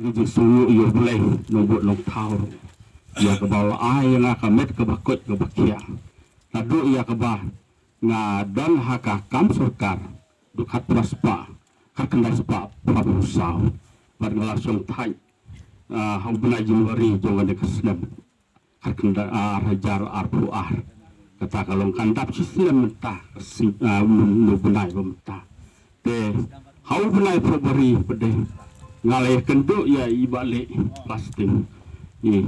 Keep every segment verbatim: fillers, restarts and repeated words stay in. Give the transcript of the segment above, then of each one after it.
Ngi jingsngew ïa U Blei Nongbuh Nongthaw ïa kaba u la ai ïa nga ka met kaba koit kaba khiah. Naduh ïa kaba nga don ha ka kam sorkar, duk khatphra spah, khatkhyndai spah phra phew saw. Bad nga la shong thait, ah, ha u bnai January jong kane ka snem, khatkhyndai, ah, ar hajar arphew ar. Kata ka long kan dap shi snem mynta, ka sngi, ah, u bnai ba mynta. Te ha u bnai February pat de nga la ïakynduh ïa i Bah Lieh Pasting. I,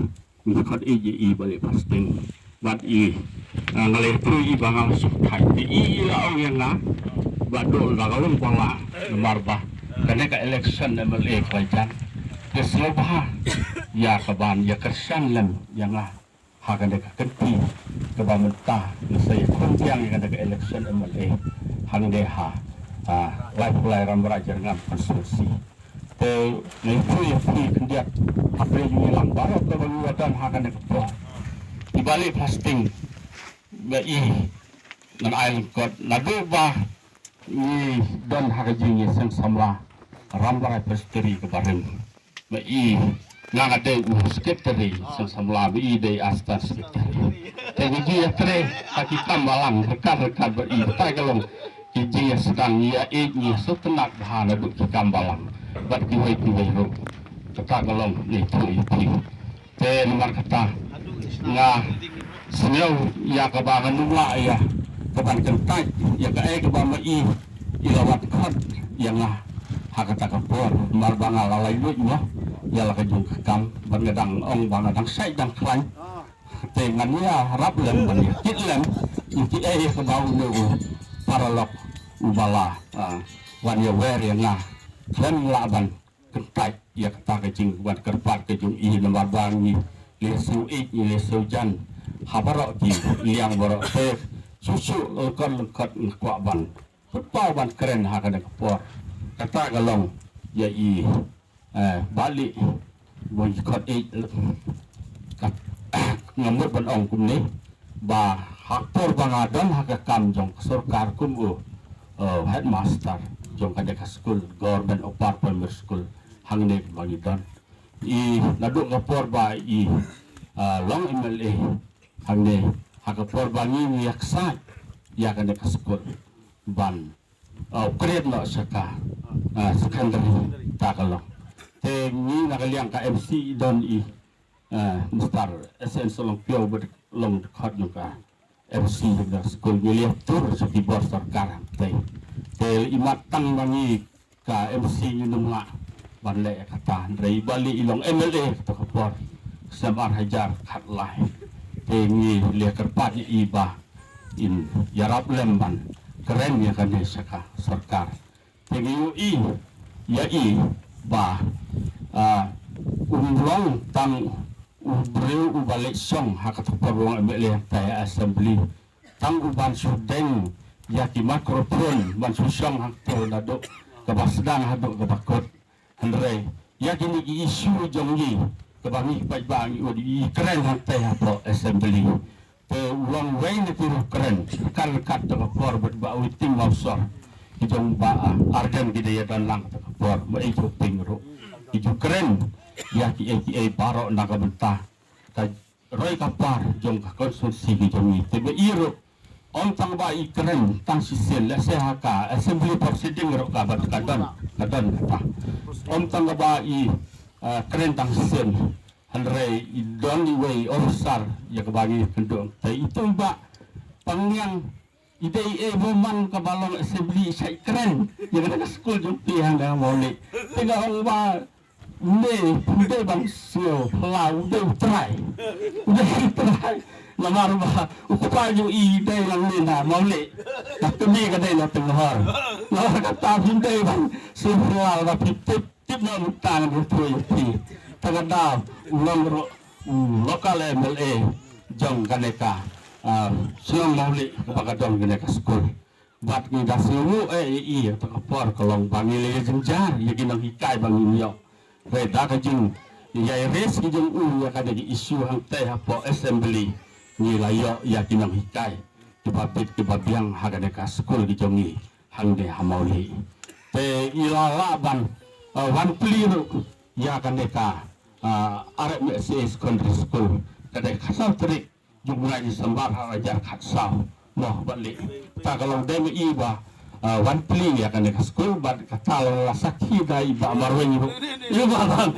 ngi khot ïa i Bah Lieh Pasting. Bad i, ah, nga la ïathuh ïa i ba nga la shong thait. Te i, i la ong ïa nga ba dei la ka long ba la namar ba kane ka election M L A ka la jan. Te sngewbha ïa ka ban ïa kyrshan lem ïa nga ha kane ka kynti kaba mynta nga sa ïakhun biang ïa kane ka election M L A hangne ha, ah, laiphew lai Rambrai Jyrngam constituency. Te nga ïathuh ïa phi khyndiat, hapdeng jong ngi lang baroh kaba ngi ïa don ha kane ka por, i Bah Lieh Pasting, ba i ngan ai lyngkot naduh ba ngi don ha ka jingïaseng samla Rambrai Presbytery kaba rim. Ba i, nga nga dei u secretary seng samla, ba i dei assistant secretary. Te ngi ju ïatrei ha ki kam balang ryngkat ryngkat bad i, kata ka long ki jingïasdang, ïa ïeit, ïa sngewtynnat bha naduh ki kam balang bad kiwei kiwei ruh. Kata ka long ngi ïathuh ïa phi. Te namar kata nga sngew ïa kaba ngan ym lah ïa kaban kyntait ïa kaei kaba ma i i la wad khot ïa nga ha kata ka por, namar ba nga la lait luid mo ïa la ka jong ka kam, bad nga dang ong ba nga dang shait dang khlaiñ. Te ngan ïarap lem ban ïakit lem ïa kiei ïa kaba une u paralok uba la, ah, wan ïawer ïa nga, khlem lah ban kyntait ïa kata ka jingwan kyrpad ka jong i, namar ba ngi leh siew ïeit, ngi leh siew jan ha baroh ki liang baroh. Te shuh shuh lyngkot lyngkot nga kwah ban pynpaw ban kren ha kane ka por. Kata ka long ïa i, eh, Bah Lieh, ba ngi khot ïeit. Kat, nga mut ban ong kumne ba ha ka por ba nga don ha ka kam jong ka sorkar kum u, eh, headmaster jong kane ka skul, Government Upper Primary School, hangne ba ngi don. I naduh ka por ba i, ah, long M L A hangne, ha ka por ba ngi ngi ïaksaid ïa kane ka skul ban, ah, upgrade noh sha ka, ah, secondary, ta ka long. Te ngi na ka liang ka M C i don i, ah, Mister S N Sohlongpiew ba long dkhot jong ka M C jong ka skul, ngi leh tur sha ki bor sorkar hangtei. Te i mat tang ba ngi ka M C ngin ym lah ban leh kata, hynrei i Bah Lieh i long M L A kata ka por, snem ar hajar khatlai. Te ngi leh kyrpad ïa i ba in ïarap lem ban kren ïa kane sha ka sorkar. Te ngi ïohi ïa i ba, ah, um long tang u briew uba leit shong ha kata ka por u long M L A hangtai ha assembly, tang u ban shu deng ïa ki microphone ban shu shong hangto naduh kaba sdang haduh kaba kut. Hynrei ïa kine ki issue jong ngi kaba ngi paidbah ngi ïohi, i kren hangtai hapoh assembly. Te u long uwei na ki ruh kren ryngkat ryngkat kata ka por bad Bah Waiting Mawsor, ki jong Bah, ah, Ardent ki dei ïa don lang kata ka por, Bah Ejoping ruh ki ju kren ïa kiei kiei baroh na ka bynta ka roi ka par jong ka constituency ka jong ngi. Te ba i ruh, ym tang ba i kren tang shisien, lehse ha ka assembly proceeding ruh ka ban ka don, ka don kata. Ym tang ba i, eh, kren tang shisien, hynrei i don iwei i officer ïa kaba ngi kynduh. Te itu i Bah Pangniang, i dei i Bah man kaba long assembly, i shait kren ïa kane ka skul jong phi hangne ha Mawlih. Te nga ong ba ne, u dei ban sngewphylla, u dei u trai. U dei u trai. Namar ba u kpa jong i dei nangne na Mawlih, ka kmie ka dei na Tynghor. Namar kata phim dei ban sngewphylla, ba phi tip, tip noh mynta ngan ïathuh ïa phi. Te ka daw u long ruh u local M L A jong kane ka, ah, shnong Mawlih kaba ka don kane ka skul. Bad ngi da sngewnguh eh ïa i, kata ka por ka long ba ngi la ïa jynjar ïa ki nonghikai ba ngim ïoh. Hynrei da ka jingïai raise ki jong u ïa kane ka issue hangtei hapoh assembly, ngi la ïoh ïa ki nonghikai kiba bit kiba biang ha kane ka skul ki jong ngi hangne ha Mawlih. Te i la lah ban, eh, wan plie ruh ïa kane ka, ah, R M S A Secondary School. Ka dei khatsaw tarik jong u bnai December ar hajar khatsaw. Mo, bad leh ta ka long dei ma i ba, ah, wan plie ïa kane ka school bad kata long la sakhi da i Bah Marwein ruh. I Bah Marwein.